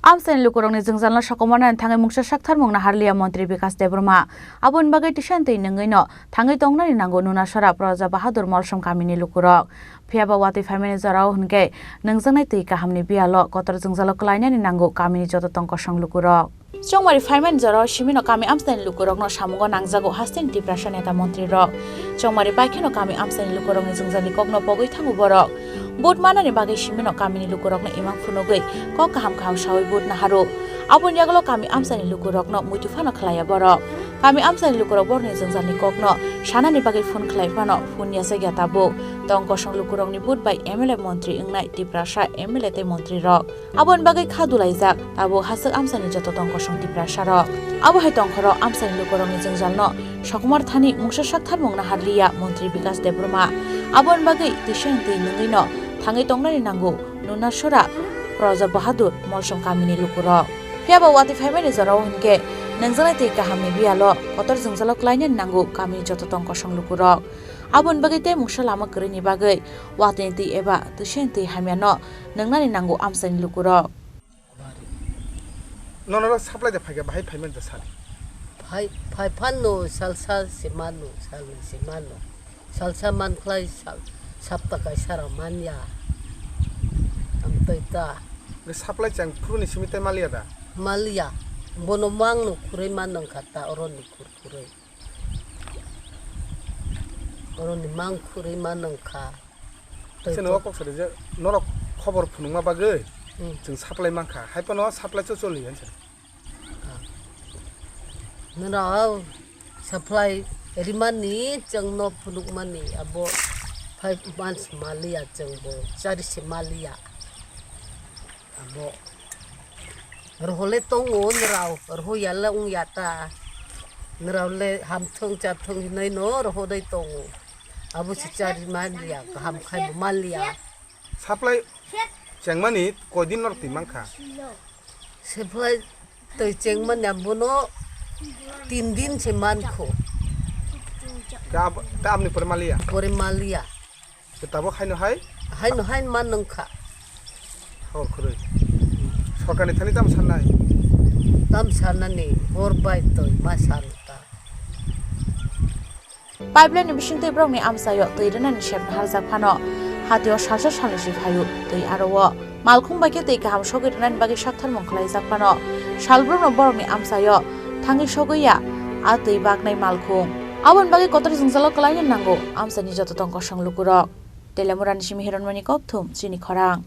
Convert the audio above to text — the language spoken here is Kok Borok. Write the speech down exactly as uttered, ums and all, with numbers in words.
Amchaini lukurokni jwngjalno sokomornani thangwi mungsa saktharmung naharliya Montri Bikas Debbarma. Aboni bagwi tisan twi nwngwino thangwi tongnani nango Nunasora Praja Bahadur Molsom kamini lukurok. Phiyaba watwi phaimani jorao hwnkhe nwngjaknai twi kahamni biyalo kotor jwngjalo kwlainani nango kamini joto tongkosong lukurok. Chongmari phaimani jorao simino kami amchaini lukurokno samungo nangjago hasteni Tiprasa neta montrirok. Chongmari paikheno kami amchaini lukurokni jwngjalni kokno pogwi thango borok. Vote manani bagwi simino kamini lukurokno imang phunugwi kok kaham kaham sawi vote naharo. Aboni yagulo kami amchaini lukurokno muitu phano khlaiya borok. Kami amchaini lukurok borokni jwngjalni kokno sanani bagwi phone khlai phano phone yachakya tabuk. Tongkosong lukurokni vote bai M L A montri wngnai Tiprasa M L A tei montrirok. Aboni bagwi kha dulaijak tabuk hachwk amchaini joto tongkosong Tiprasarok. Abo hai tongkhoro amchaini lukurokni jwngjalno sokomor thani mungsa saktharmung naharliya Montri Bikas Debbarma. Aboni bagwi twisang twi nwngwino thangwi tongnani nango Nunasora Praja Bahadur Molsom kamini lukurok. Phiyaba watwi phaimani jorao hwnkhe nwngjaknai twi kahamni biyalo kotor jwngjalo kwlainani nango kamini joto tongkosong lukurok. Aboni bagwi tei mungsa lama kwrwini bagwi watwini twi eba twisang twi hamyano nwngnani nango amchaini lukurok. Nono supply de phaikha, bahai phaimani da sal. Phai, phai phano salsa se mano, salni se mano. Salsa man khlai sal, sapta kaisa rok man ya. Amtwi ta. Ge supply chang phuruni simi tai maliya da? Maliya. Bono mang no khurui man nang kha ta, oroni khur khurui. Oroni mang khurui man nang kha. Tei Sini to- o kok sari je norok khobor phunukma bagwi Hmm. chwng supply mankha. Hai phano supply cho choli han sari. Norok supply rimani chwngno phunukmani abo five months maliya chwngbo chari se maliya. Abo rohole tongo nrao, roho yala wng yata. Nrao le hamthwng chathwng hinai no rohodai tongo. Abo se chari maliya, kaham khai bo maliya. Supply chengmani koidin norok twi mankha? Supply twi chengmani abono tin din se mankho. Ke ab-, ke aboni pore maliya? Pore maliya. Ke tabok haino hai? Haino hai man nangkha. Hor khurui. Sorkarni thani tam sanai? Tam sanani, hor bai twi ma san ta. Pipeline ni bisingtwi borokni amchaio twi rwnani sep naharjak phano hatio salsa salnwi si phaio twi aro o. Malkhung bai khe twi kaham sogwi rwnani bagwi saktharmung khlaijak phano salbrumno borokni amchaio thangwi sogwi ya a twi baknai malkhung. Aboni bagwi kotor jwngjalo kwlaina nango amchaini joto tongkosong lukurok. Telemurani simi Hiranmani Kokthum, chini khorang.